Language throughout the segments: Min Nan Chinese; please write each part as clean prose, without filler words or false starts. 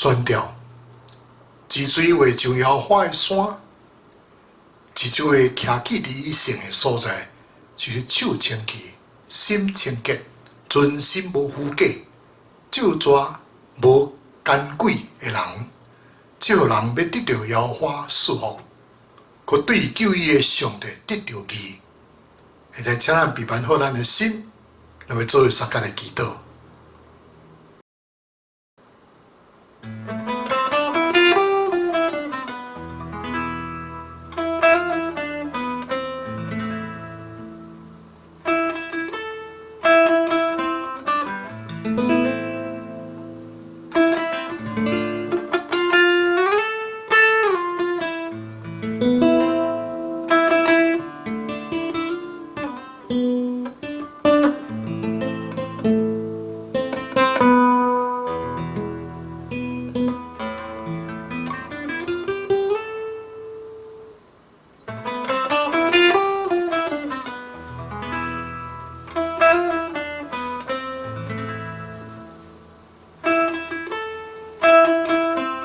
宣吊，一水画上耶和华的山，一手的徛起伫伊圣的所在，就是手清气、心清洁、存心无虚假、咒诅无奸诡的人，这号人欲得著耶和华赐福，阁对救伊的上帝得著义。现在，请咱备办好咱的心，咱欲做相共的祈祷。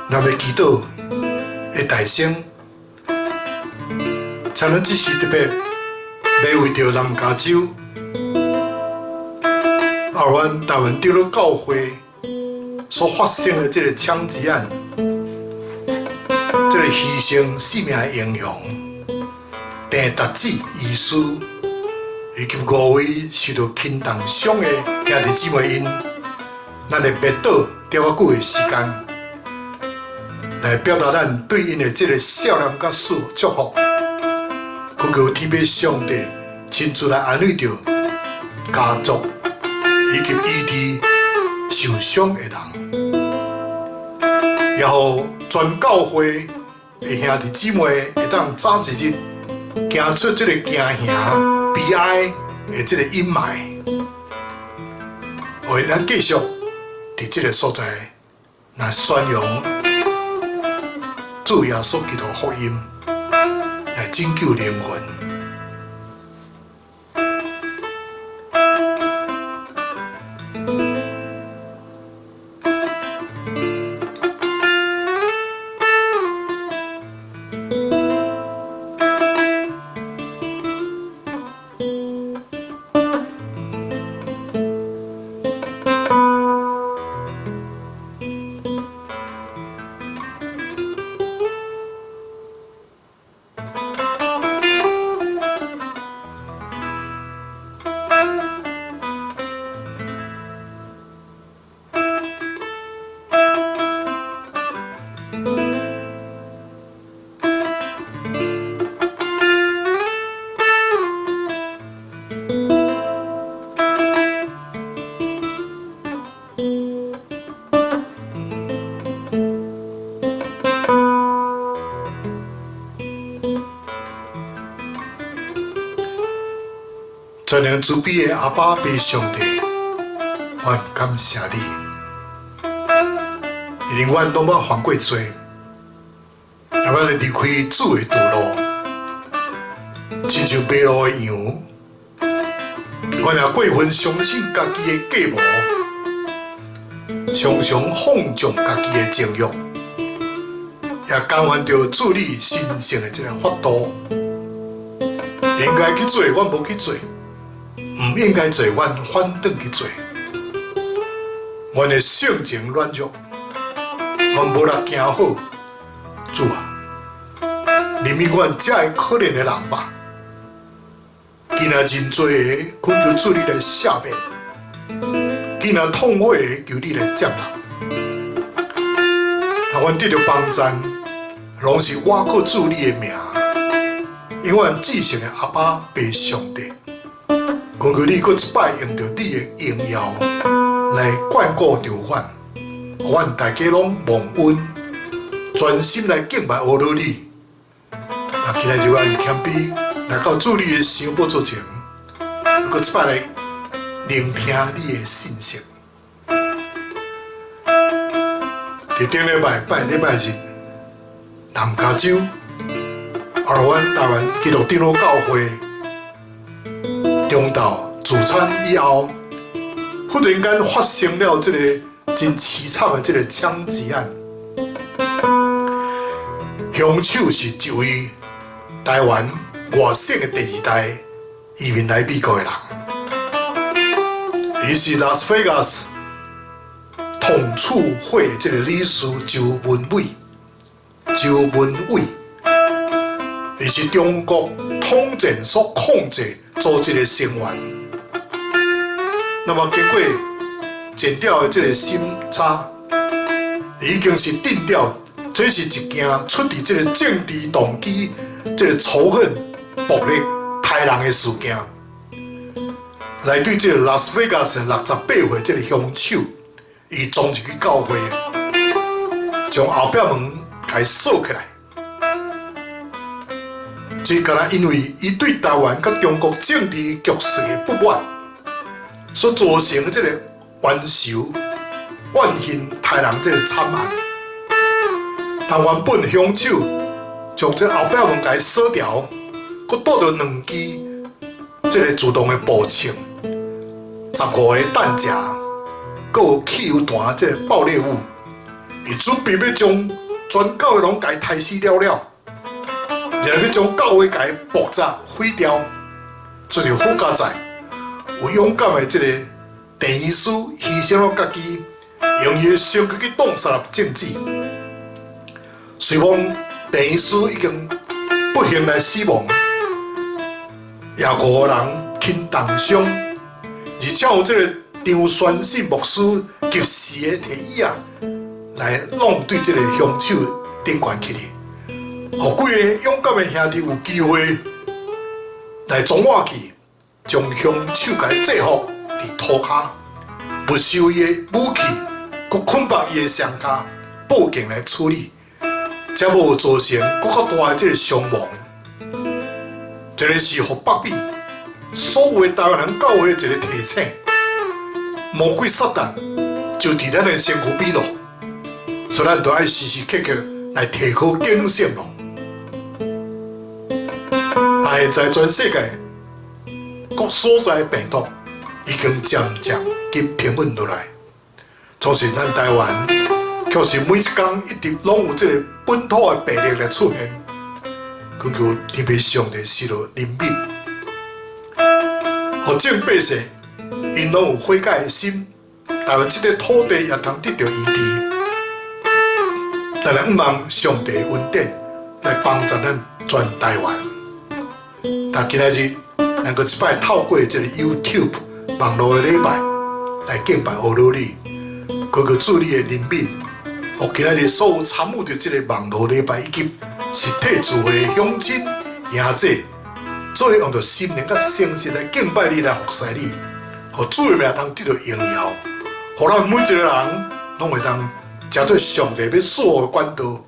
咱欲祈祷的大声，请咱这时特别欲为著南加州、啊阮台湾长老教会所发生的这个枪击案，这个牺牲性命的英雄郑达志医师，以及五位受著轻重伤的兄弟姊妹𪜶，咱会默祷著较久的时间，来表达咱对𪜶的这个惜念佮祝福，恳求天父上帝亲自来安慰著家族以及医治受伤的人，也予全教会的兄弟姊妹会当早一日行出这个惊吓、悲哀的这个阴霾，予咱继续伫这个所在来宣扬主耶稣基督福音，来拯救灵魂。全能慈悲的阿爸父上帝，阮感谢你，因为阮拢捌犯过罪，也捌离开主的道路，亲像迷路的羊。阮也过分相信家己的计谋，常常放纵家己的情欲，也甘愿著主你神圣的这个法度。应该去做，阮无去做；毋应该做，阮反转去做。阮的性情软弱，阮无力行好。主啊，怜悯阮这个可怜的人吧！今仔認罪的，懇求主你來赦免；今仔痛悔的，求你來接納。若阮得著幫贊，攏是倚靠主你的名，永遠至聖的阿爸父上帝，懇求你閣一擺用著你的榮耀來眷顧著阮，予阮大家攏忘恩，專心來敬拜阿羅你。啊，今仔日阮謙卑來到主你的聖寶座前，閣一擺來聆聽你的信息。佇頂禮拜拜禮拜日，南加州阿阮台灣基督長老教會中晝聚餐以後，忽然間發生了這個真淒慘的這個槍擊案。兇手是一位台灣外省的第二代移民來美國的人，伊是拉斯維加斯統促會這個理事周文偉，周文偉，伊是中國統戰所控制組織的成員。那麼經過檢調的這個審查，已經是定調，這是一件出自這個政治動機、這個仇恨、暴力、殺人的事件，來對這個拉斯維加斯68歲這個兇手，伊衝入去教會，將後壁門共伊鎖起來。這敢若因為伊對台灣佮中國政治局勢的不滿，所造成的這個冤仇、怨恨殺人這個慘案。但原本兇手將這後壁門共伊鎖掉，閣帶著兩支這個自動的步槍、15個彈夾，閣有汽油彈這個爆裂物，伊準備欲將全教會攏共伊刣死了了，然後欲將教會共伊爆炸毀掉。這就好佳哉，有勇敢的這個鄭醫師犧牲了家己，用伊的身軀去擋殺政治。雖講鄭醫師已經不幸來死亡，也五個人輕重傷，而且有這個張宣信牧師及時的提椅仔來弄對這個兇手頂懸起來，予幾个勇敢的兄弟有機會來衝倚去，將兇手共伊制服佇塗跤，沒收伊的武器，閣捆綁伊的雙跤，報警來處理。才無造成閣較大的這個傷亡。這個是予北美所有的台灣人教會一個提醒：魔鬼撒旦就佇咱的身軀邊咯，所以咱著愛時時刻刻來提高警醒咯。但現在全世界各所在的病毒已經漸漸去平穩落來，像是咱台灣，卻是每一工一直攏有這個本土的病例來出現，懇求天父上帝賜予憐憫，予眾百姓𪜶攏有悔改的心，台灣這個土地也通得著醫治。咱來向望上帝的恩典來幫助咱全台灣。但今仔日，咱閣一擺透過這個 YouTube 網路的禮拜來敬拜阿羅你，懇求主你的憐憫，予今仔日所有參與著這個網路禮拜以及實體聚會的鄉親兄姊，做伙用著心靈佮誠實來敬拜你，來服侍你，予主的名通得著榮耀，予咱每一個人攏會當成做上帝欲賜福的管道。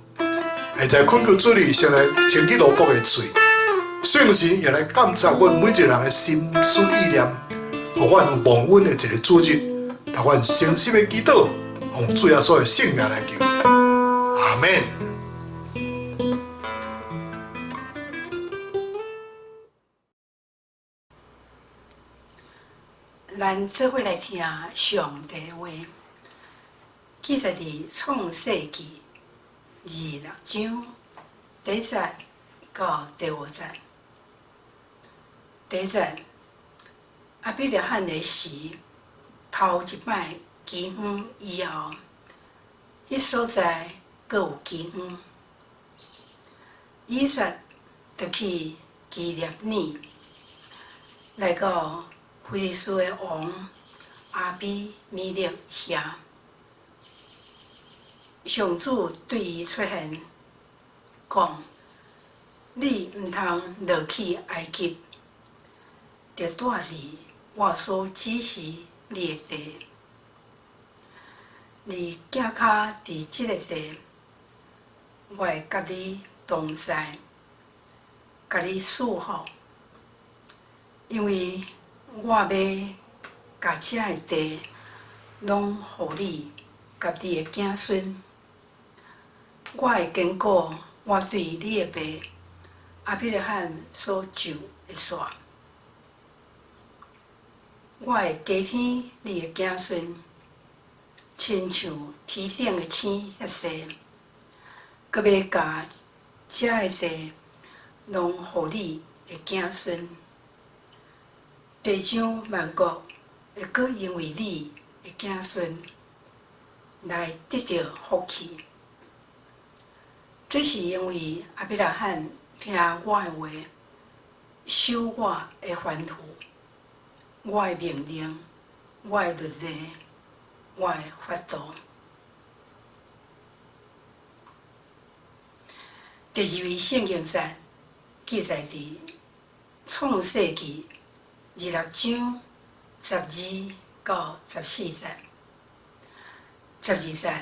現在懇求主你先來清去羅卜的喙，聖神也來監察阮每一個人的心思意念，予阮有蒙恩的一個主日，予阮誠心的祈禱，奉主耶穌的聖名來求，阿們。咱做伙來聽上帝話，記載佇創世記26章第一節到第五節。第一節，亞伯拉罕的時，頭一擺饑荒以後，彼所在閣有饑荒。以撒就去基列耳，來到非利士的王亞比米勒遐。上主對伊出現，講：你毋通落去埃及，著蹛佇我所指示你的地。你行跤佇這个地，我會佮你同在，共你賜福，因為我欲共這个地攏予你佮你的子孫。我會堅固我對你的爸亞伯拉罕所上的誓。我會加添你的子孫，親像天頂的星遐濟，閣欲共這个地攏予你的子孫。地上萬國會閣因為你的子孫來得著福氣。這是因為亞伯拉罕聽我的話，守我的吩咐，我的命令，我的律例，我的法度。第二位聖經節記載佇創世記26章12到14節。12節，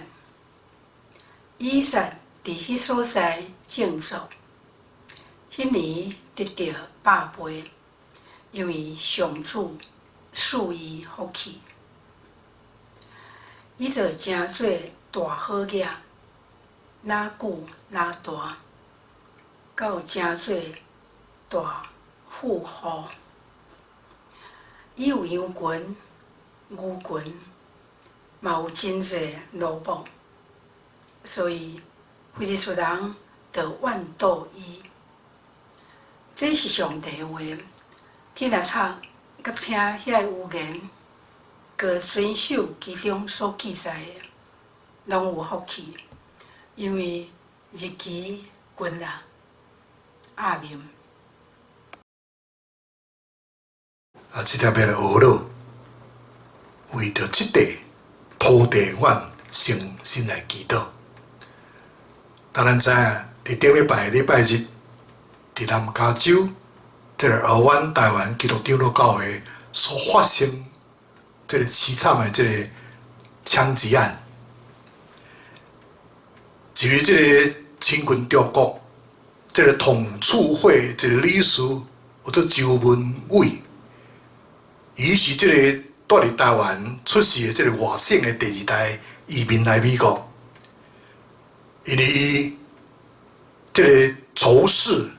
以撒佇彼所在種作，彼年得著百倍，因為上主賜伊福氣。伊就成做大好額，若久若大，到成做大富戶。伊有羊群、牛群，嘛有真濟奴僕，所以非利士人就怨妒伊。這是上帝的話，囝若讀佮聽遐个預言，閣遵守其中所記載的，攏有福氣，因為日期近啦。阿們。啊，這條欲來學囉，為著這塊土地，阮誠心來祈禱。當咱知影，佇頂禮拜禮拜日，佇南加州這個爾灣台灣基督長老教會所發生這個淒慘的這個槍擊案，至於這個親近中國這個統促會這個理事，叫做周文偉，伊是這個蹛佇台灣出世的這個外省的第二代移民來美國，因為伊這個仇視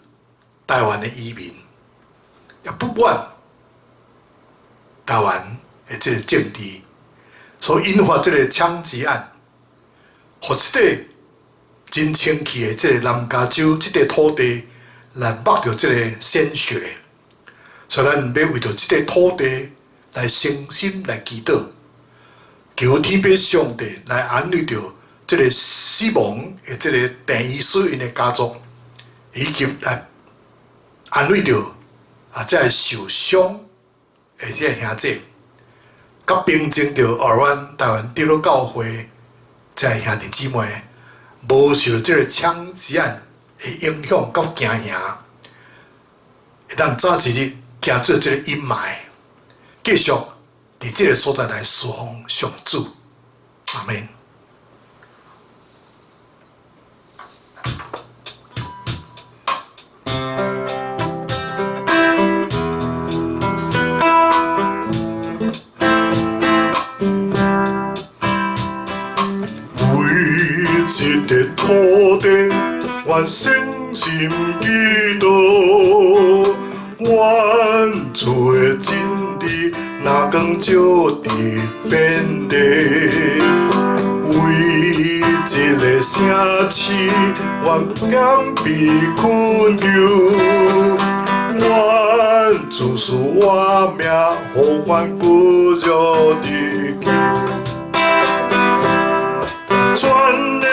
台灣的移民，也不滿台灣的這個政治，所以引發這個槍擊案，予這個真清氣的這個南加州這塊土地來抹著這個鮮血，所以咱欲為著這塊土地來誠心來祈禱，求天父上帝來安慰著這個死亡的這個鄭醫師𪜶的家族，以及來安慰著啊這个受傷的這个兄弟，佮平靜著爾灣台灣長老教會這个兄弟姊妹，無受這個槍擊案的影響佮驚嚇，會當早一日行出這個陰霾，繼續佇這個所在來侍奉上主。阿們。為這塊土地，阮誠心祈禱，願主的真理若光照佇遍地。為這个城市，阮謙卑懇求，願主賜活命，予阮骨肉得救。全能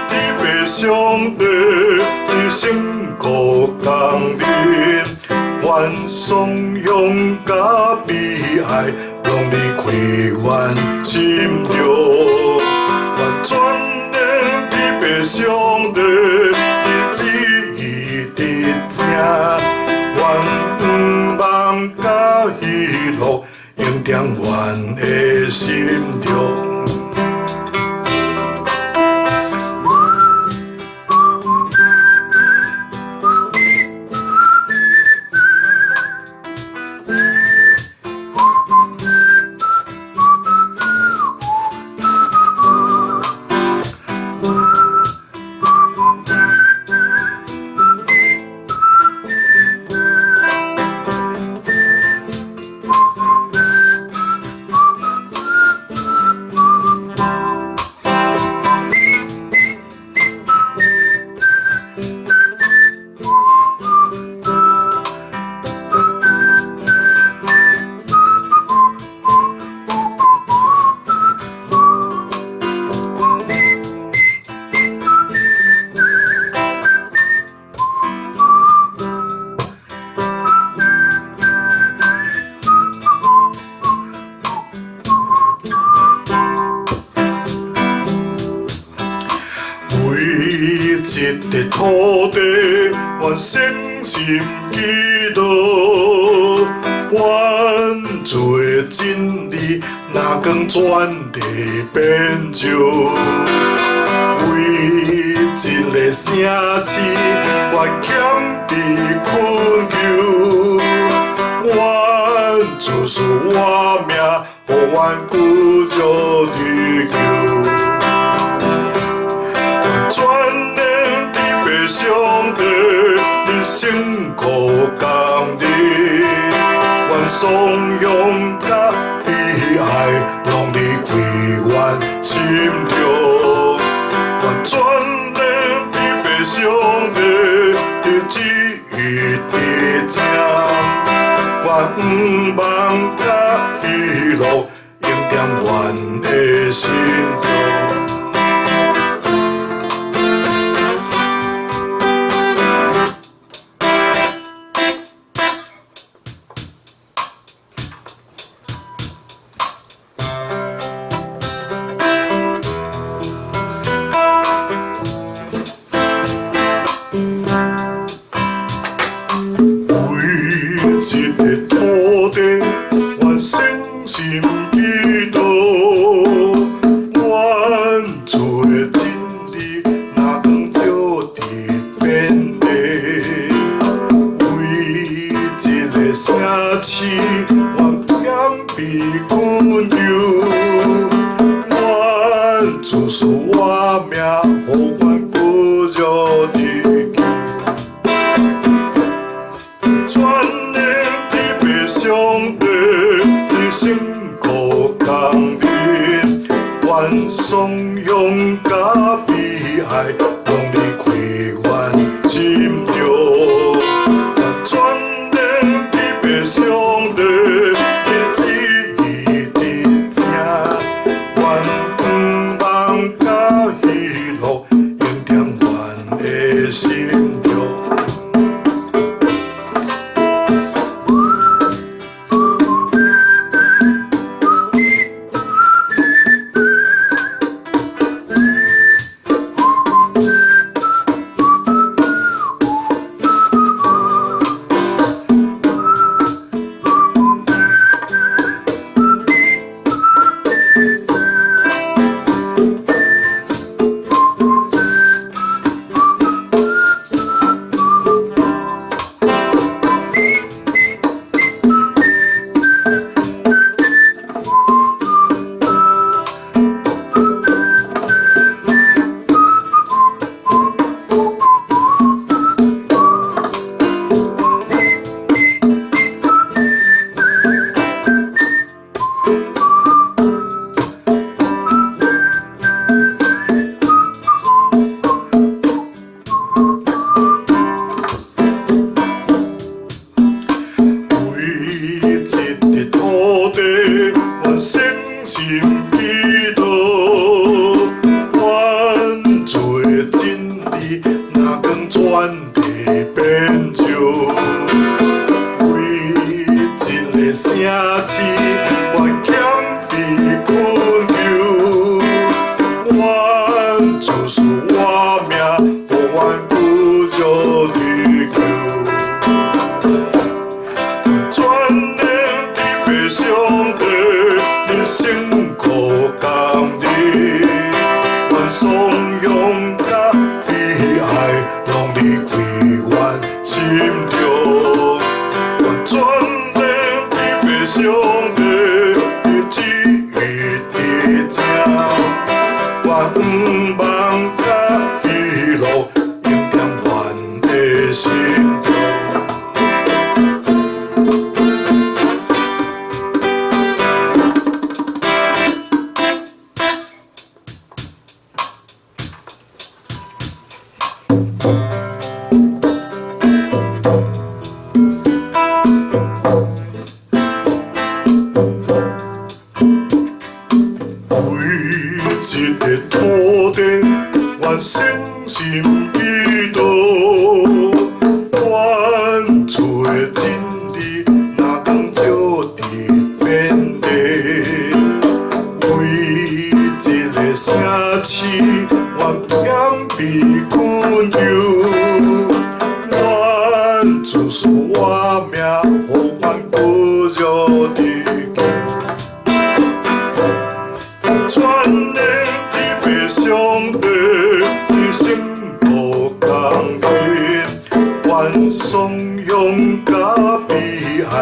天父上帝，你聖國降臨，願願頌揚佮悲哀，攏離開阮心中。願全能的父上帝的旨意佇正，願向望佮喜樂，永踮阮的心中。為這塊土地，願誠心祈禱，願主的真理，若光全地遍照。為這个城市，願謙卑懇求，願主賜活命，予阮繼續追求。全能的父上帝，你辛苦工日，願頌揚佮悲哀，攏離開阮心中。願全能的父上帝的旨意佇正，願向望佮喜樂，永踮阮的心中。為這塊土地，願誠心祈禱，願主的真理，若光照佇遍地。為這个城市，願謙卑懇求，願主賜活命，予阮繼續追求。全能的父上帝，你辛苦工日，願頌揚佮悲哀，攏離開阮心中。願全能的父上帝的旨意佇正，願向望佮喜樂，永城市，願謙卑懇求，願主賜活命，予阮繼續追求。全能的父上帝，你辛苦工日，願頌揚佮悲哀，攏離開阮心中。願全能的父上帝，你旨意佇正，願望佮喜樂，永踮阮的心中。為這个土地，願誠心祈禱，願主的真理若光照佇遍地。為這个城市，願謙卑懇求，願主賜活命，予阮繼續追求。全能的父上帝，你辛苦工日，願頌揚佮悲哀，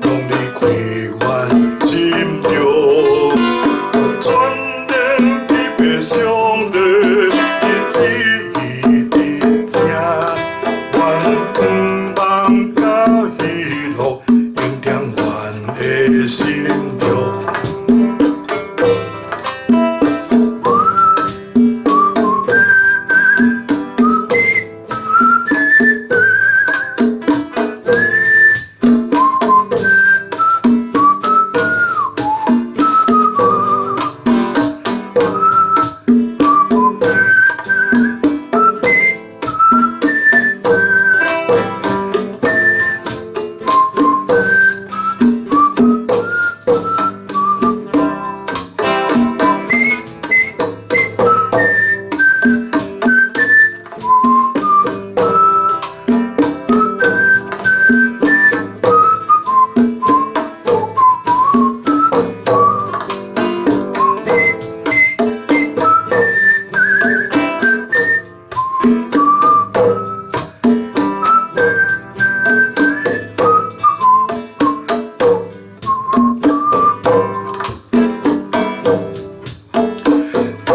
攏離開阮心中。願全能的父上帝，你旨意佇正，願望佮喜樂，永踮阮的心中。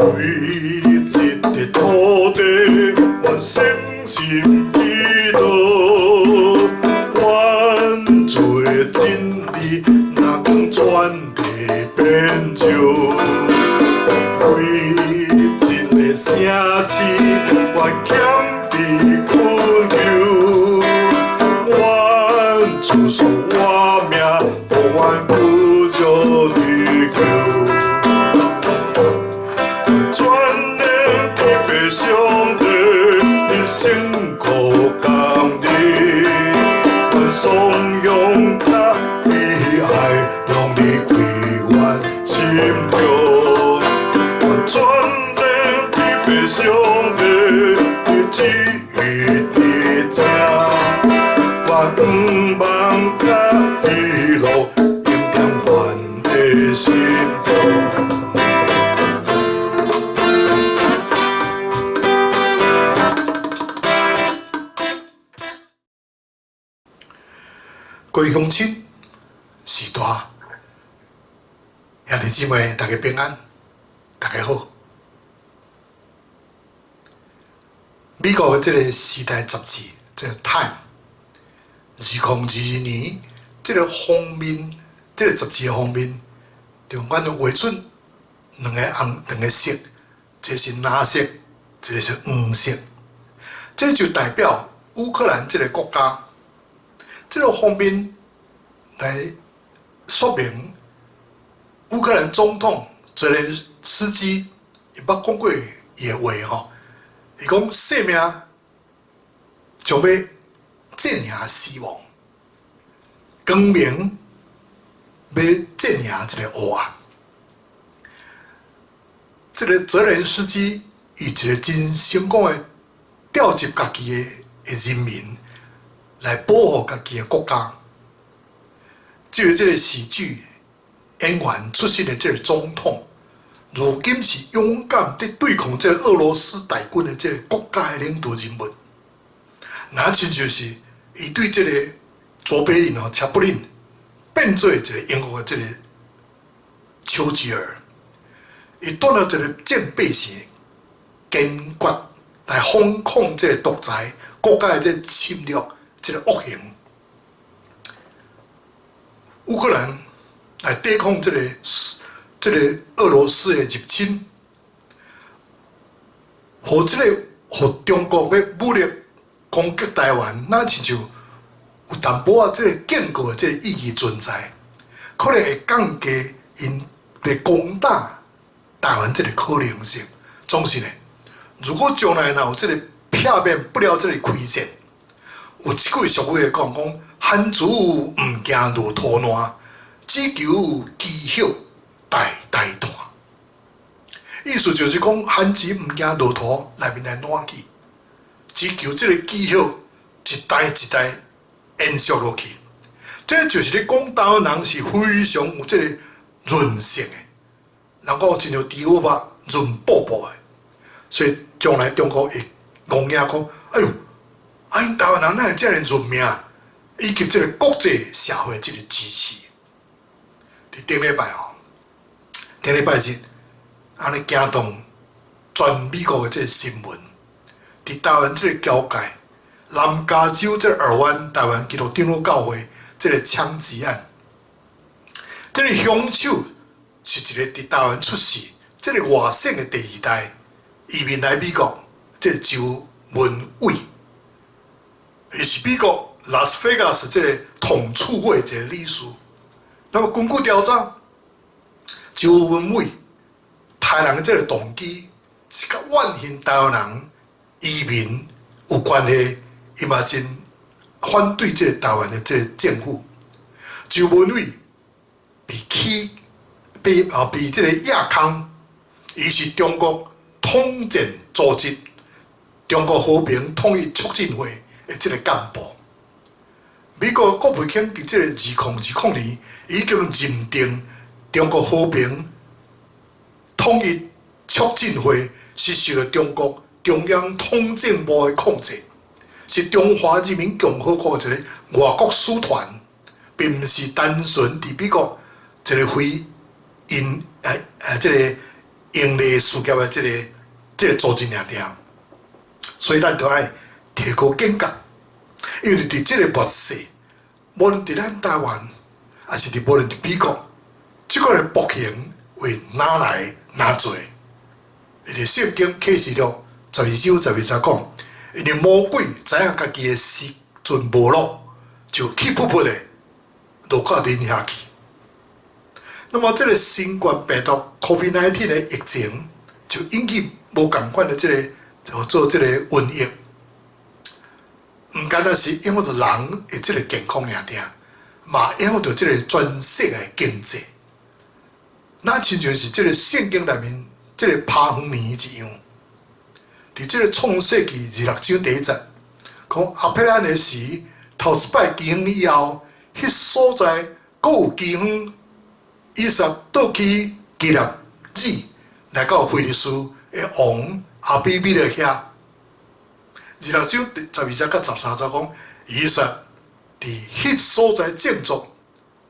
為這个土地，願誠心祈禱，願主的真理若光全地遍照。為這个城市，願謙卑懇求，願主賜活命，予阮繼續追求。全能的父上帝，你辛苦工日，願頌揚佮悲哀，攏離開阮心中。願全能的父上帝，你旨意佇正，願望佮喜樂，永踮阮的心中。各位鄉親、序大、兄弟姊妹，大家平安，大家好。美國的這个時代雜誌，這个《Time》，2022年這个封面，這个雜誌的封面，中間就畫出兩个紅、兩个色，一个是藍色，一个是黃色，這就代表烏克蘭這个國家。這个封面來說明烏克蘭總統澤連斯基伊捌講過伊的話吼，伊講生命將欲戰贏死亡，光明欲戰贏這个黑暗。這个澤連斯基伊一个真成功的調集家己的人民來保護家己的國家。這个喜劇演員出身的這个總統，如今是勇敢佇對抗這个俄羅斯大軍的這个國家的領導人物。若親像是伊對這個卓別林哦，車布林變做一個英國的這個丘吉爾，伊帶了一個戰備性堅決來反抗這個獨裁國家的這個侵略，這個惡行。烏克蘭來對抗這個俄羅斯的入侵，予這個予中國的武力攻擊台灣，若親像有淡薄仔這個警告的這個意義存在，可能會降低𪜶來攻打台灣這個可能性。總是呢，如果將來若有這個避免不了這個開戰，有一句俗語會講講：番薯毋驚落土爛，只求枝葉代代斷。意思就是講，番薯毋驚落土內面來爛去，只求這個枝葉一代一代延續落去。這就是咧講台灣人是非常有這個韌性的，人講親像豬母肉潤薄薄的，所以將來中國會戇驚講：哎喲，啊𪜶台灣人哪會遮爾韌命？以及這個國際社會這個支持。佇頂禮拜哦，頂禮拜日，按呢驚動全美國的這個新聞，佇台灣這個交界，南加州這個爾灣台灣基督長老教會這個槍擊案，這個兇手是一個佇台灣出世，這個外省的第二代移民來美國，這個周文偉，伊是美國拉斯維加斯這個統促會一個理事。那麼根據調查，周文偉殺人的這個動機是佮怨恨台灣人移民有關係，伊嘛真反對這個台灣的這個政府。周文偉被起被啊被這個亞康，伊是中國統戰組織中國和平統一促進會的這個幹部。美國國務卿佇這個2020年已經認定中國和平統一促進會是受到中國中央統戰部的控制，是中華人民共和國的一個外國使團，並毋是單純佇美國一個非營這個營利事業的這個組織爾爾。所以咱著愛提高警覺，因為佇這個末世，無論佇咱台灣，抑是佇無論佇美國，這款的暴行會哪來哪濟。因為聖經啟示錄12章12節講，因為魔鬼知影家己的時陣無落，就氣噗噗的落到恁遐去。那麼這個新冠病毒 COVID-19 的疫情，就引起無仝款的這個就做這個瘟疫，毋干焦是影響著人的這個健康爾爾，嘛影響著這個全世界經濟。若親像是這個聖經內面這個拍園一樣，佇這個創世記26章第1節，講亞伯蘭的時，頭一擺饑荒以後，彼所在閣有饑荒，以撒倒去基拉耳來到非利士的王亞比米勒遐。26章12節佮13節講，以撒佇彼所在種作，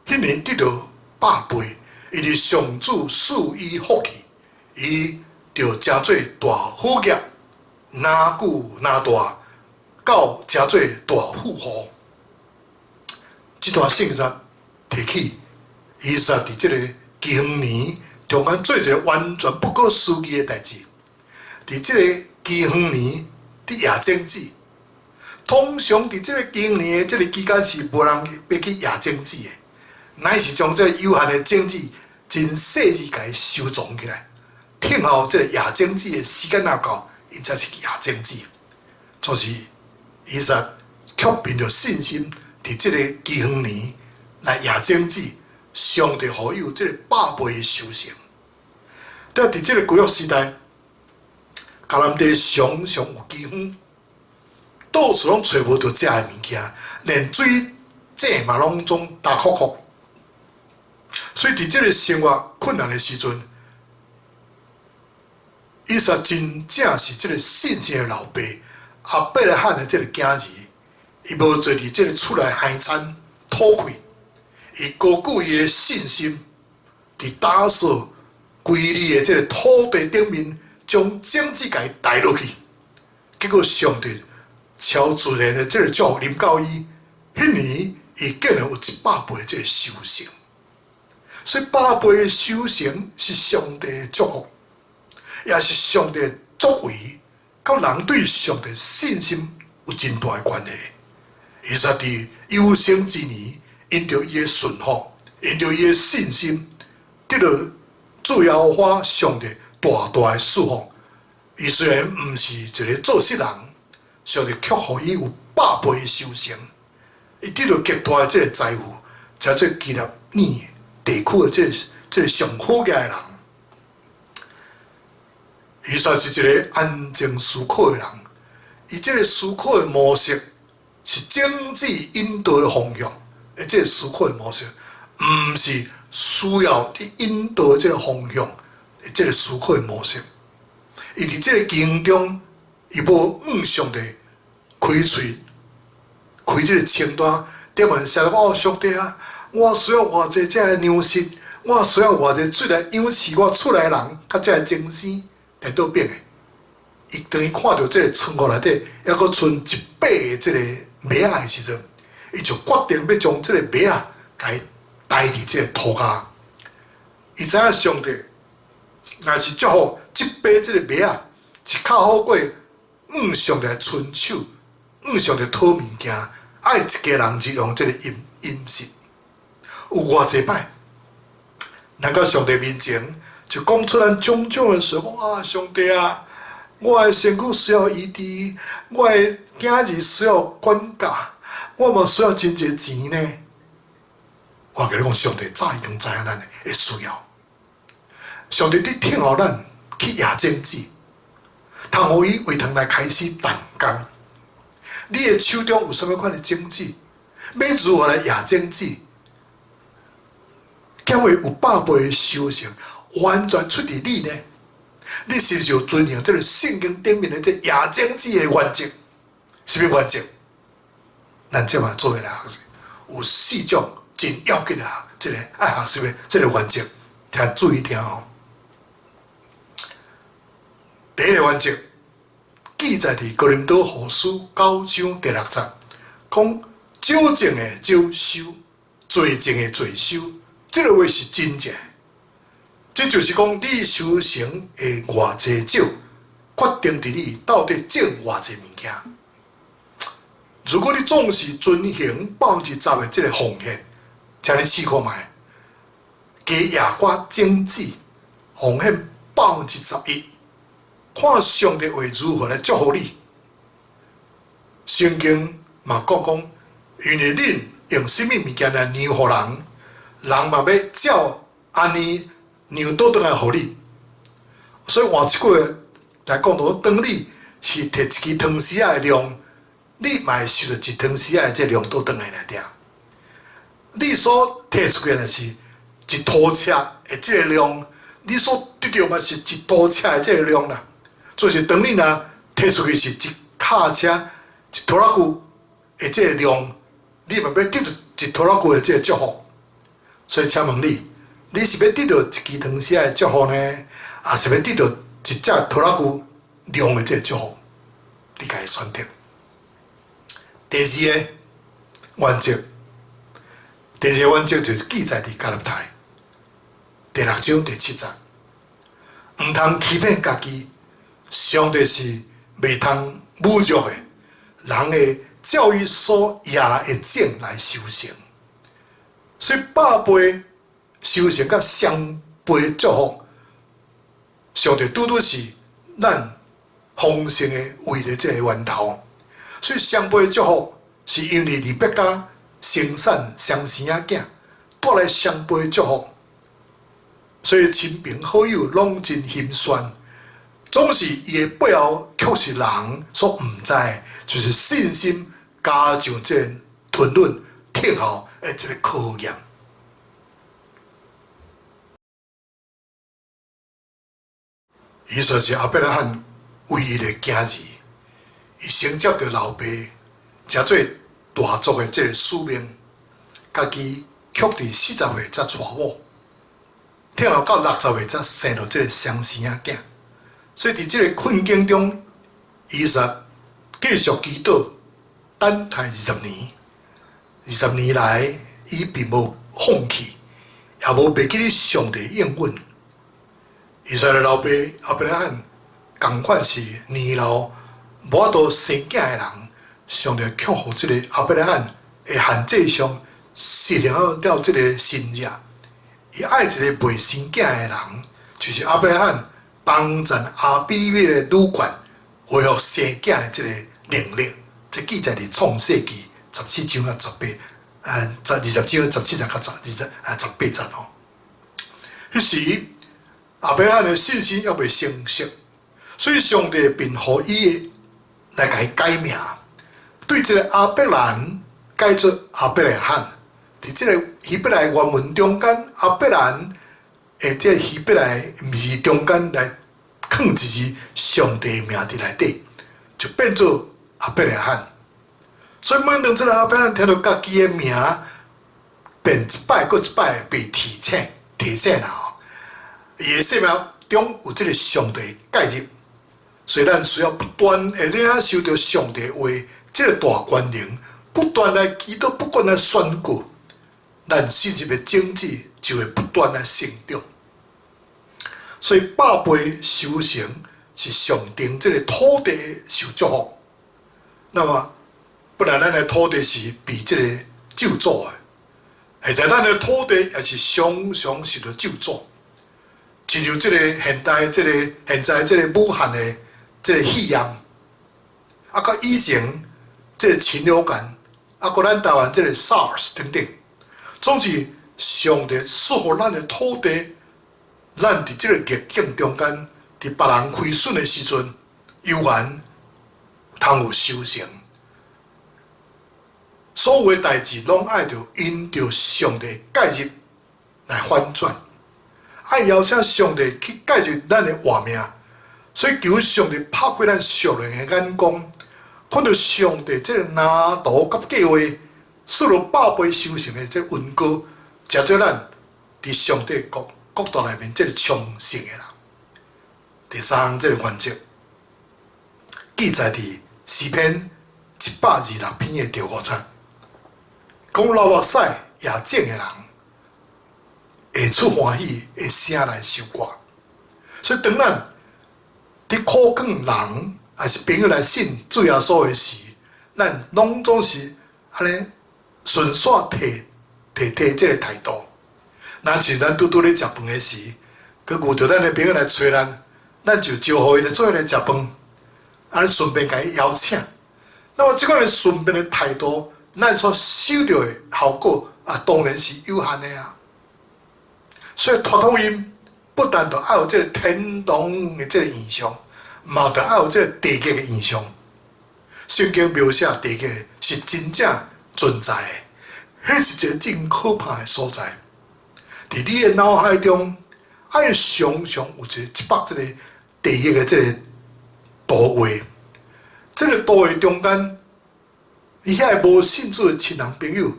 彼年得著百倍，因為上主賜伊福氣，伊就成做大好業，若久若大，到成做大富戶。這段聖節提起，以撒佇這個饑荒年中間做一個完全不可思議的代誌。佇這個饑荒年，佇野種子，通常佇這個饑荒年的這個期間是無人欲去野種子的，乃是將這個有限的種子真細緻共伊收藏起來，等候這個野種子的時間若到，𪜶才是去野種子。就是以撒卻憑著信心，佇這個饑荒年來野種子，上帝予伊有這个百倍的收成。但佇這个舊約時代，迦南地常常有饑荒，到處攏揣無著食的物件，連水井嘛攏總焦涸涸。所以佇這个生活困難的時陣，以撒真正是這个信心的老爸亞伯拉罕的這个囝兒，伊無坐佇這个厝內害餐討氣，伊高舉伊的信心，佇打掃歸你的這个土地頂面，將種子共伊帶落去，結果上帝超自然的這个祝福臨到伊，彼年伊竟然有100倍的這个收成。所以百倍的收成是上帝的祝福，也是上帝的作為，佮人對上帝信心有真大的關係。以撒佇有生之年，因著伊的順服，因著伊的信心，得到主耶和華上帝大大的祝福。伊雖然毋是一个做穡人，上帝卻予伊有百倍的收成。伊得到極大的這个財富，成做基納耳地區的這个上好額的人。以撒是一个安靜思考的人，伊這个思考的模式是種子引導的方向，而這个思考的模式，毋是需要佇引導的這个方向，這个思考的模式。伊佇這个經中，伊無向上帝開喙，開這个清單，頂面寫講哦，上帝啊，我需要偌濟這个糧食，我需要偌濟水來養飼我厝內人，佮這个精生，顛倒變的。伊當伊看著這个倉庫內底，猶閣賰一百這个麥仔的時陣，伊就決定欲將這个麥仔共伊埋佇這个塗跤。伊知影上帝若是祝福這百這个麥仔，是較好過向上帝伸手，向上帝討物件，愛一家人日用這个飲食。有偌濟擺，咱到上帝面前就講出咱種種的事，啊，上帝啊，我的身軀需要醫治，我的囝兒需要管教，我嘛需要真濟錢呢。我共你講，上帝早已經知影咱的需要。上帝佇聽候咱去掖種子，通予伊為通來開始動工。你的手中有啥物款的種子？欲如何來掖種子？敢會有百倍的收成，完全出佇你呢？你是毋是有遵行這个聖經頂面的這掖種子的原則？啥物原則？咱這馬做伙來學習，有四種真要緊的這个愛學習的這个原則，聽注意聽哦。第一个原則記載佇哥林多後書九章第六節，講少種的少收，濟種的濟收，這个話是真正。這就是講，你收成會偌濟少，決定佇你到底種偌濟物件。如果你總是遵行10%的這个奉獻，請你試看覓，加掖寡種子，奉獻11%，看上帝會如何來祝福你。聖經嘛講講，因為恁用啥物物件來量予人，人嘛欲照按呢量倒轉來予你。所以換一句話來講，就當你是提一支湯匙仔的量，你嘛會收著一湯匙仔的這量倒轉來爾爾。你所提出去的是一塗尺的這个量，你所得著嘛是一塗尺的這个量啦。就是當你若提出去是一卡車一拖拉機的這个量，你嘛欲得著一拖拉機的這个祝福。所以請問你，你是欲得著一支湯匙的祝福呢，抑是欲得著一隻拖拉機量的這个祝福？你家己選擇。第二个原則，第二個原則就是記載佇加拉太第六章第七節，毋通欺騙家己，上帝是袂通侮辱的，人會照伊所掖的種來收成，所以百倍收成佮雙倍祝福，上帝拄拄是咱豐盛的唯一這个源頭。所以雙倍祝福是因為利百加生產雙生仔囝，帶來雙倍祝福。所以親朋好友攏真心酸，總是伊的背後卻是人所毋知的，就是信心加上這個吞忍、等候的一個考驗。以撒是亞伯拉罕唯一的囝兒，伊承接著老爸成做大族的這個使命，家己卻佇40歲才娶某，等候到60歲才生著這個雙生仔囝。所以佇這個困境中，以撒繼續祈禱，等待二十年。二十年來，伊並無放棄，也無袂記得上帝應允。以撒的老爸亞伯拉罕仝款是年老無法度生囝的人，上帝卻予這個亞伯拉罕的限制上實現了這個新約。伊愛一個袂生囝的人，就是亞伯拉罕幫贊亞比米勒女眷恢復生囝的這個能力。這記載佇創世記17章到18，十20章17節到十二十18節吼。彼時亞伯拉罕的信心猶未成熟，所以上帝便予伊來共伊改名，對這個亞伯蘭改做亞伯拉罕。佇這個希伯來原文中間，亞伯蘭的這個希伯來字中間來囥一字上帝名佇內底，就變做亞伯拉罕。所以每當這個亞伯拉罕聽著家己的名，便一擺閣一擺被提醒提醒啦吼。伊的生命中有這個上帝介入，所以咱需要不斷的領受著上帝話這個大權能，不斷來祈禱，不斷來宣告，咱信心的種子就會不斷來成長。所以百倍收成是上等這個土地受祝福。那麼本來咱的土地是被這個咒詛的，現在咱的土地也是常常受著咒詛。親像這個現代、這個現在這個武漢的這個肺炎，啊，佮以前這個禽流感，啊，閣咱台灣這個 SARS 等等，總是上帝賜予咱的土地，咱佇這個逆境中間，佇別人虧損的時陣，猶原通有收成。所有的代誌攏愛著因著上帝介入來反轉。愛邀請上帝去介入咱的活命，所以求上帝拍開咱屬靈的眼光，看著上帝這個藍圖佮計劃，賜予百倍收成的這個恩膏，成做咱佇上帝國國度內面這個昌盛的人。第三項這個原則，記載佇詩篇126篇的第五節，講流目屎也種的人，會出歡喜的聲來收割，所以當咱佇苦勸人，抑是朋友來信主耶穌的時，咱攏總是按呢順紲提提提這個態度。若是咱拄拄咧食飯的時，閣遇著咱的朋友來揣咱，咱就招呼伊來做伙來食飯，按呢順便共伊邀請。那麼這款的順便的態度，咱所收著的效果啊，當然是有限的啊。所以傳福音不但著愛有這個天堂的這個異象，嘛著愛有這個地獄的異象。聖經描寫地獄是真正存在的，彼是一個真可怕的所在。佇你的腦海中，愛常常有一個一幅這個地獄的這個圖畫。這個圖畫中間，伊遐個無信主的親人朋友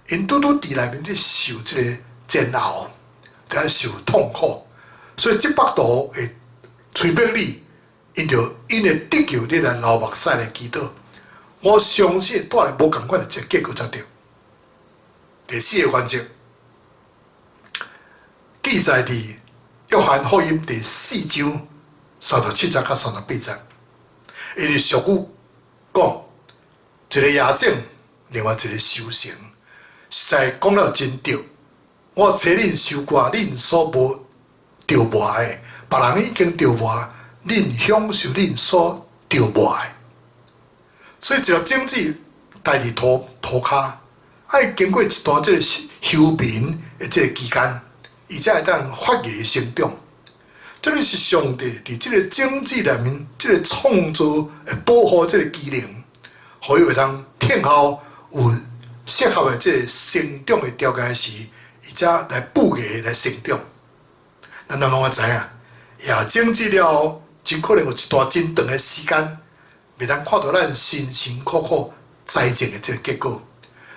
，𪜶拄拄佇內面咧受這個煎熬。佇遐受痛苦，所以這幅圖會催逼你，因著𪜶會得救，你來流目屎來祈禱。我相信帶來無仝款的這個結果才對。第四個原則，記載佇約翰福音第四章37節到38節，伊是俗語講，一個野種，另外一個收成，實在講了真對。我差恁收割恁所無著磨的，別人已經著磨，恁享受恁所著磨的。所以一粒種子帶佇土跤，愛經過一段這個休眠的這个期間，伊才會當發芽成長。這个是上帝佇這个種子內面，這个創造的保護這个機能，予伊會當等候有適合的這个成長的條件時，伊才來布芽來成長。咱攏攏知影，也種子了後，真可能有一段真長的時間，袂當看到咱辛辛苦苦栽種的這个結果，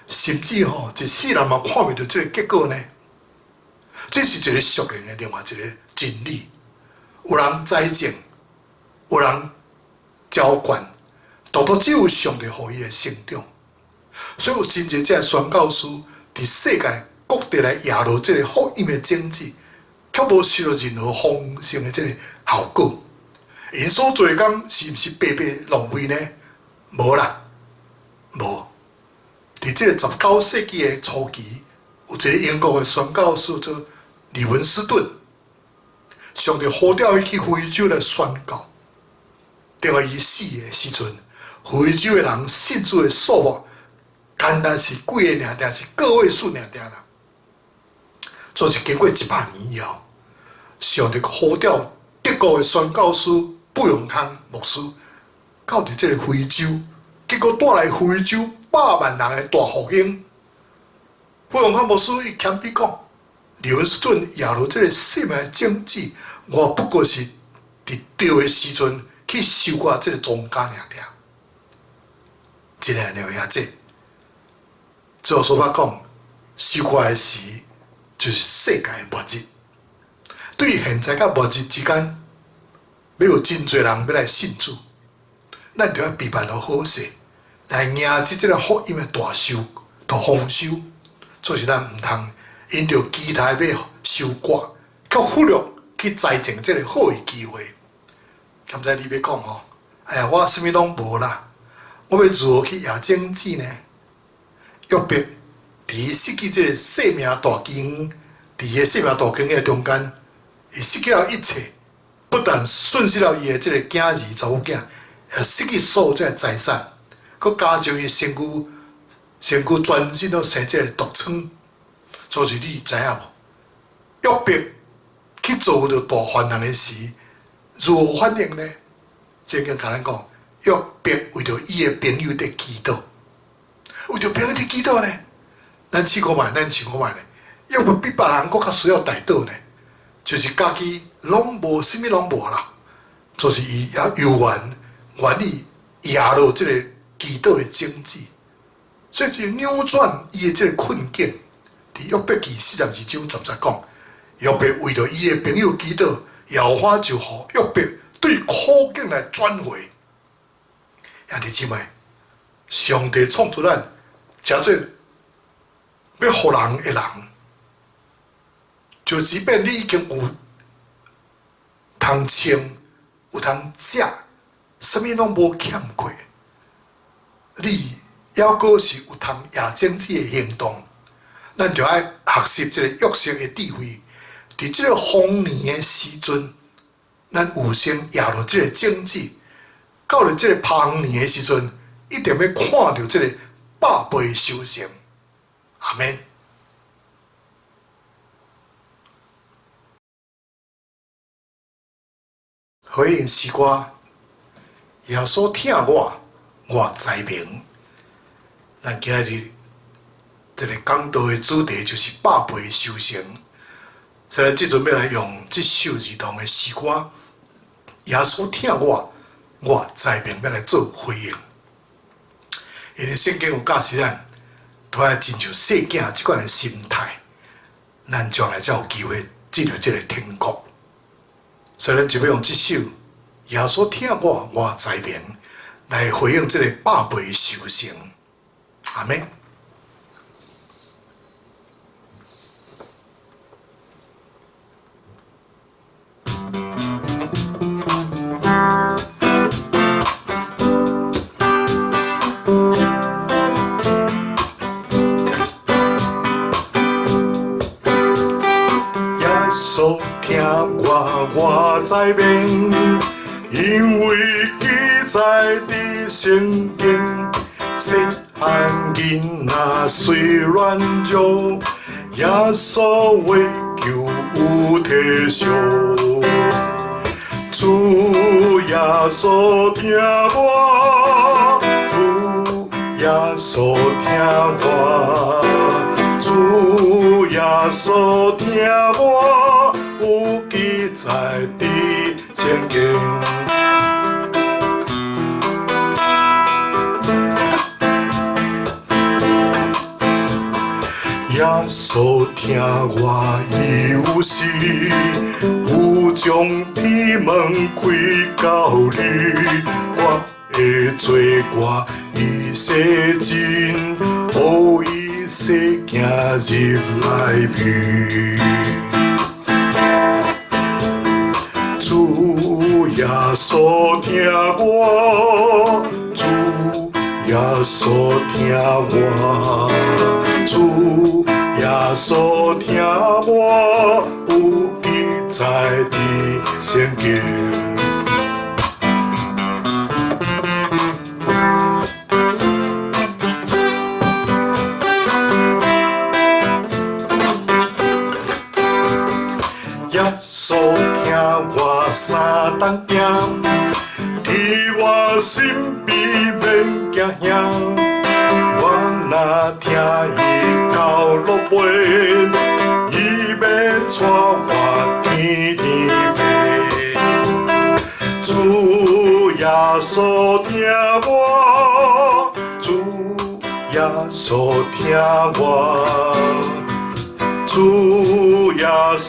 甚至吼一世人嘛看袂著這个結果呢。這是一个屬靈的另外一個真理。有人栽種，有人澆灌，獨獨只有上帝予伊的成長。所以有真濟這个宣教師佇世界各地來掖落這个福音的種子，卻無收到任何豐盛的這個效果。𪜶所做的工是毋是白白浪費呢？無啦，無。佇這個19世紀的初期，有一个英國的宣教師做李文斯頓，上帝呼召伊去非洲來宣教。等到伊死的時陣，非洲的人信主的數目，單單是幾个爾爾，是個位數爾爾啦。就是經過100年以後，上帝呼召德國的宣教師布永康牧師到佇這个非洲，結果帶來非洲100萬人的大復興。布永康牧師伊謙卑講，利文斯頓掖落這个生命的種子，我不過是佇對的時陣去收割這个莊稼爾爾。真的了遐濟，照說法講，收割的時就是世界的末日。對現在佮末日之間，欲有真濟人欲來信主，咱就愛備辦好好勢，來迎接這个福音的大收、大豐收。所以咱毋通因著期待欲收割，卻忽略去栽種這个好的機會。敢知你欲講吼？哎呀，我啥物攏無啦，我欲如何去掖種子呢？約伯佇失去這个生命大經，佇個生命大經的中間，伊失去了一切，不但損失了伊的這个囝兒、查某囝，也失去所有這个財產，閣加上伊身軀，身軀全身都生這个毒瘡。所以你知影無？約伯去遭著大患難的時，如何反應呢？聖經共咱講，約伯為著伊的朋友佇祈禱，為著朋友佇祈禱呢。咱試看覓，咱試看覓呢？約伯比別人閣較需要代禱呢，就是家己攏無，啥物攏無啦，就是伊也猶原願意掖落這个祈禱的種子，所以就扭轉伊的這个困境。佇約伯記42章10節講，約伯為著伊的朋友祈禱，耶和華就予約伯對苦境來轉回。兄弟姊妹，上帝創造咱，成做欲予人的人，就即便你已經有通穿、有通食，啥物攏無欠過，你猶閣是有通掖種子的行動。咱就愛學習這个約瑟的智慧，佇這个豐年的時陣，咱有先掖落這个種子，到了這个豐年的時陣，一定欲看著這个百倍收成。阿們。回應詩歌，耶穌疼我，我知明。咱今日這个講道的主題就是百倍收成。所以，這陣欲來用這首兒童的詩歌，耶穌疼我，我知明，欲來做回應。因為聖經有教示咱，都愛親像細囝這款的心態，咱將來才有機會進入這个天國。所以，咱就欲用這首耶穌疼我，我知明，來回應這个百倍收成。阿們。耶穌疼我，我知明，因為記載佇聖經。細漢囡仔雖軟弱，耶穌話求有體恤。主耶穌聽我，主耶穌聽我，主耶穌聽我，有記載佇聖經。耶穌聽我伊有時，有將天門開到你，我的罪過伊洗淨，予伊洗行入內面。主耶穌聽我，主耶穌聽我，主耶穌聽我，有記載佇聖經。耶穌聽我三冬行，佇我身邊免驚嚇。我若聽伊到落尾，伊欲帶我天天爬。主耶穌聽我，主耶穌聽我，主耶穌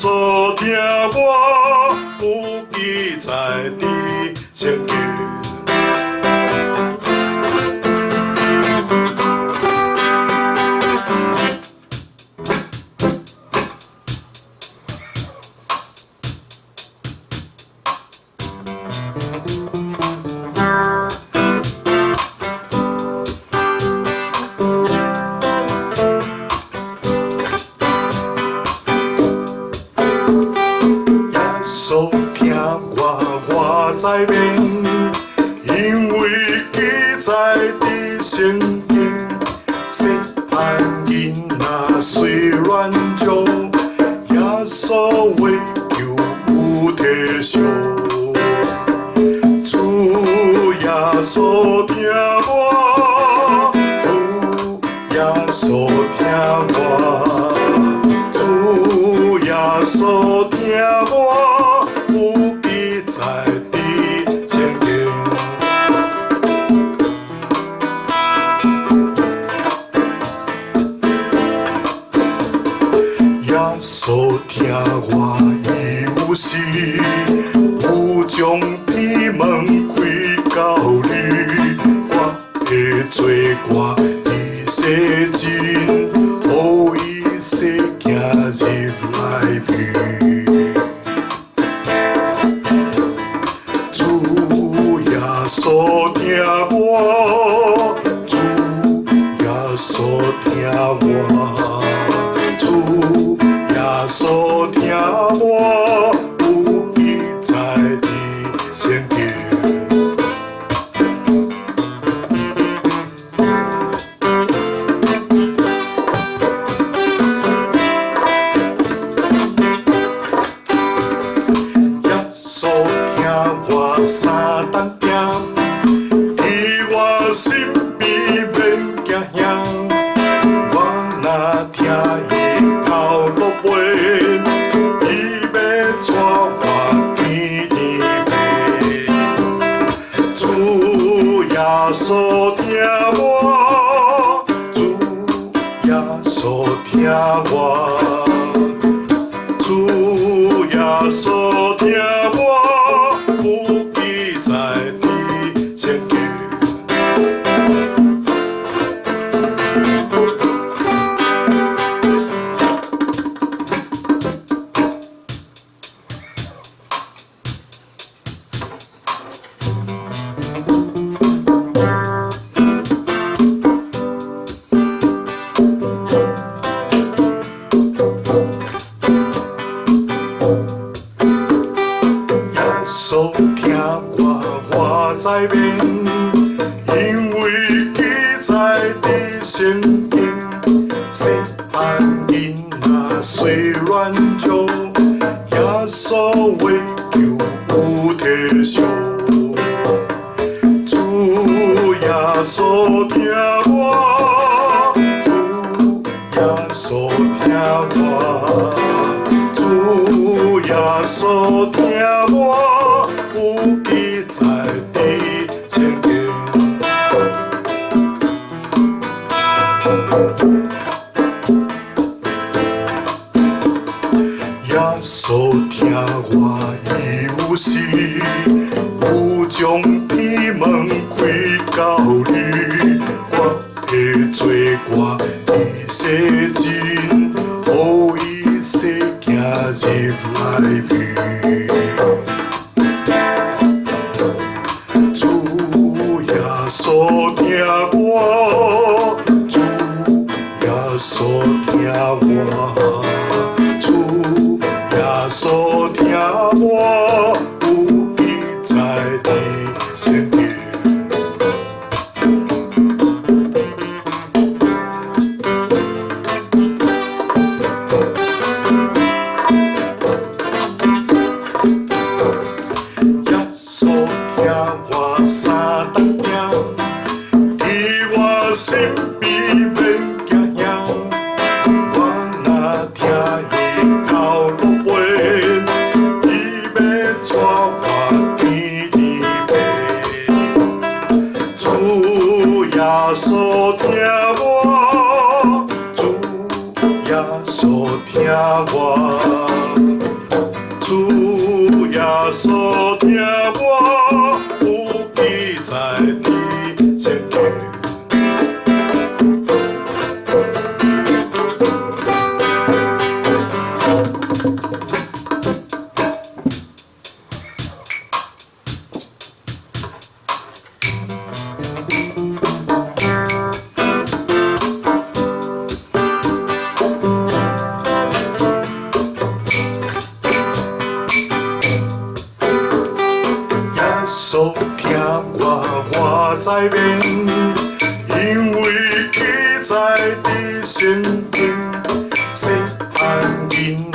聽我，有記載佇聖經。耶穌聽我，我知免，因為記載佇聖經。細漢囡仔雖軟弱，耶穌話求有體恤。主耶穌聽我，主耶穌聽我，主耶穌聽我，有記載佇聖經。耶穌聽我伊有時，有將天門開到你，我的罪過伊洗淨，予伊洗行入內面。主耶穌聽我，主耶穌聽我，主耶穌聽我，有記載佇聖經。耶穌聽我三冬行，佇我身邊免驚嚇。我若聽伊到落尾，伊欲帶我天天爬。主耶穌聽我，主耶穌聽我，主耶穌聽我，有記載佇聖經。耶穌聽我，我知免，因為記載佇聖經。細漢囡仔雖軟弱，耶穌話求有體恤。主耶穌聽我，主耶穌聽我，主耶穌聽我，有記載佇聖經。耶穌聽我，伊有時有將天門開到你，我的罪過伊洗淨，予伊洗行入內面。主耶穌聽我，主耶穌聽我，主耶穌聽我，有記載佇聖經。耶穌聽我三冬行，佇我身邊免驚嚇。我若聽伊頭路飛，伊欲帶我天地飛。主耶穌聽我，主耶穌聽我，主耶穌聽我，有記載佇聖經。耶穌聽我，我知免，因為記載佇聖經。細漢囡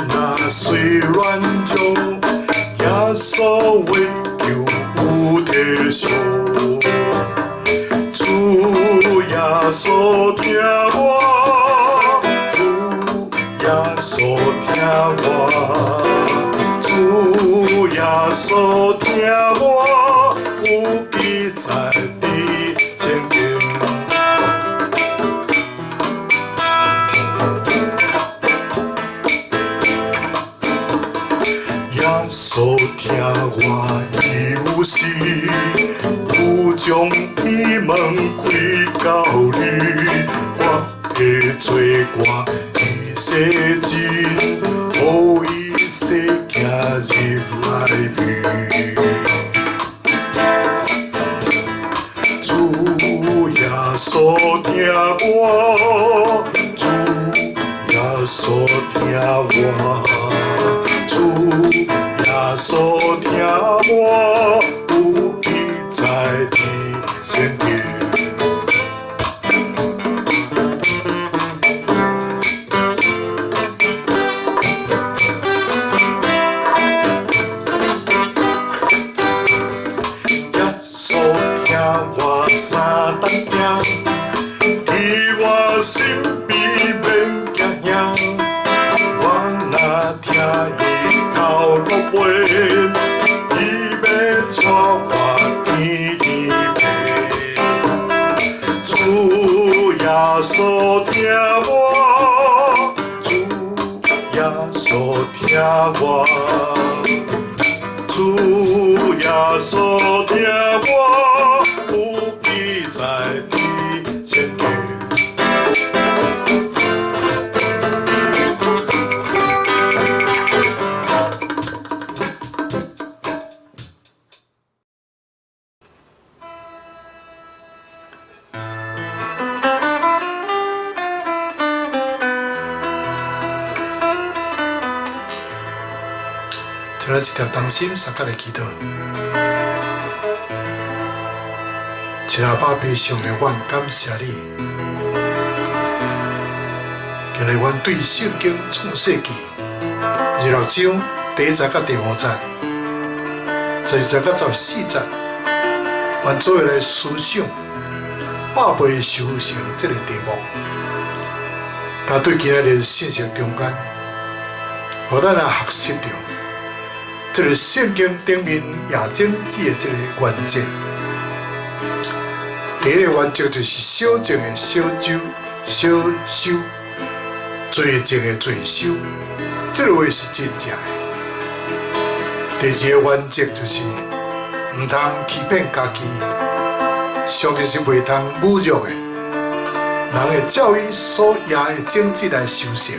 仔雖軟弱，耶穌話求有體恤。主耶穌聽我，主耶穌聽我，主耶穌聽我，有記載佇聖經。耶穌聽我，伊有時有將天門開到你，我的罪過伊洗淨，予伊洗行入內面。主耶穌聽我，主耶穌聽我，主耶穌聽我，有記載佇聖經。耶穌聽我三冬行，佇我身邊免驚嚇。我若聽伊頭路飛，伊欲帶我天地飛。主耶穌聽我，主耶穌聽我，主耶穌聽我，有記載佇聖經。請咱一條同心相佮來祈禱。親愛的爸爸上帝，我感謝你，今来阮对圣经创世记26章第一节到第五节，12节到14节，阮做伙来思想百倍收成這个题目。但對今仔日信息中間，予咱來學習著這个聖經頂面野種子的這个原則。第一个原則就是少種的少收，少收；濟種的濟收，這个話是真正的。第二个原則就是毋通欺騙家己，上帝是袂通侮辱的，人會照伊所掖的種子來收成。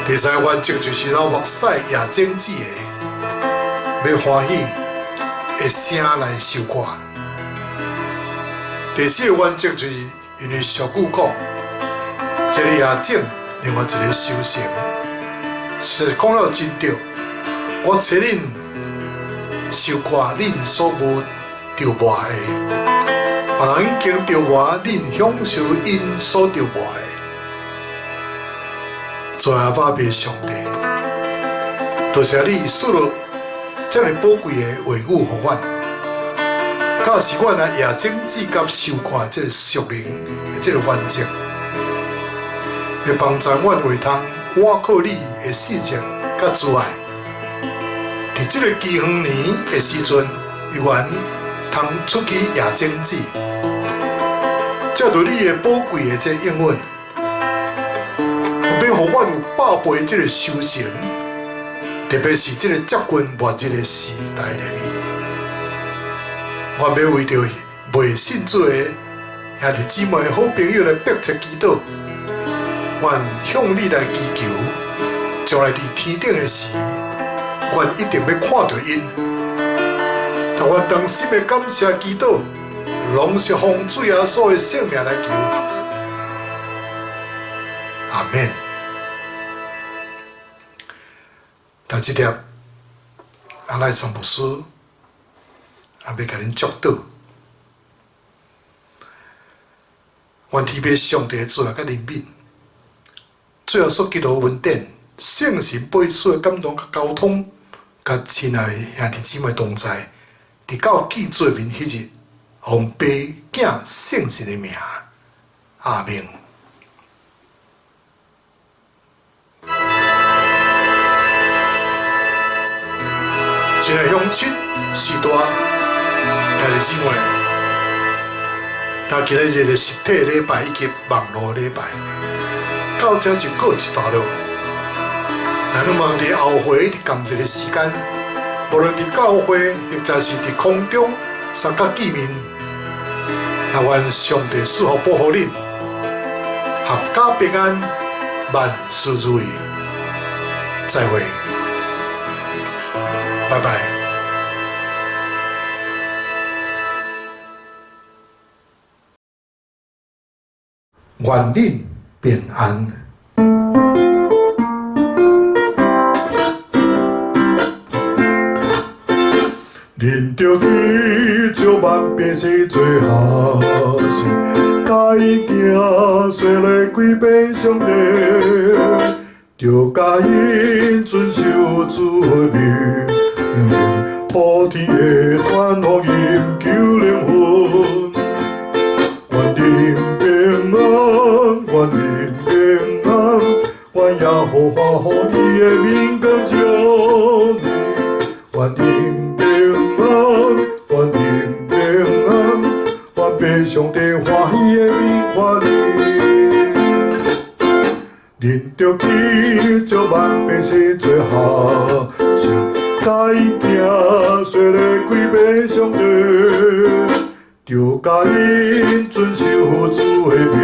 第三個原則就是流目屎掖種子的，欲歡喜的聲來收割。第四個原則就是因為俗語講，一个掖種，另外一个收成，是講了真對。我揣恁收割恁所無著磨的，別人已經著磨，恁享受𪜶所著磨的。主阿爸父上帝，多謝你賜落遮爾寶貴的話語予阮，教示阮啊，掖種子佮收割這个屬靈的這个原則，會幫助阮會通倚靠你的信實佮慈愛。佇這个饑荒年的時陣，猶原通出去掖種子，借著你的寶貴的這個應允，欲予阮有百倍這个收成，特別是這个接近末日的時代裡面，我欲為著未信主的兄弟姊妹、好朋友來迫切祈禱，願向你來祈求，將來佇天頂的時，阮一定欲看著𪜶。但願同心的感謝祈禱，攏是奉主耶穌的聖名來求。阿們。但這粒阿賴桑牧師也欲共恁祝禱，願天父上帝的慈愛佮憐憫，主耶穌基督的恩典，聖神彼此的感動佮交通，佮親愛的兄弟姊妹同在，直到見主面彼日，奉父子聖神的名，阿們。親愛鄉親、序大兄弟姊妹，今仔日的實體禮拜以及網路禮拜，到這就告一段落。咱有望佇後回佇仝一个時間，無論佇教會或者是佇空中相佮見面，也願上帝賜福保護恁，闔家平安，萬事如意。再會，拜拜。願恁平安。恁著去招萬百姓做學生，教𪜶行洗禮歸俾上帝，著教𪜶遵守主的命令，普天的傳福音救靈魂。願恁平安，願恁平安，願耶和華予伊的明光照你，願恁平安，願恁平安，願父上帝歡喜的面看你。恁著去招萬百姓做學生，教𪜶行洗禮歸俾上帝，著教𪜶遵守主的命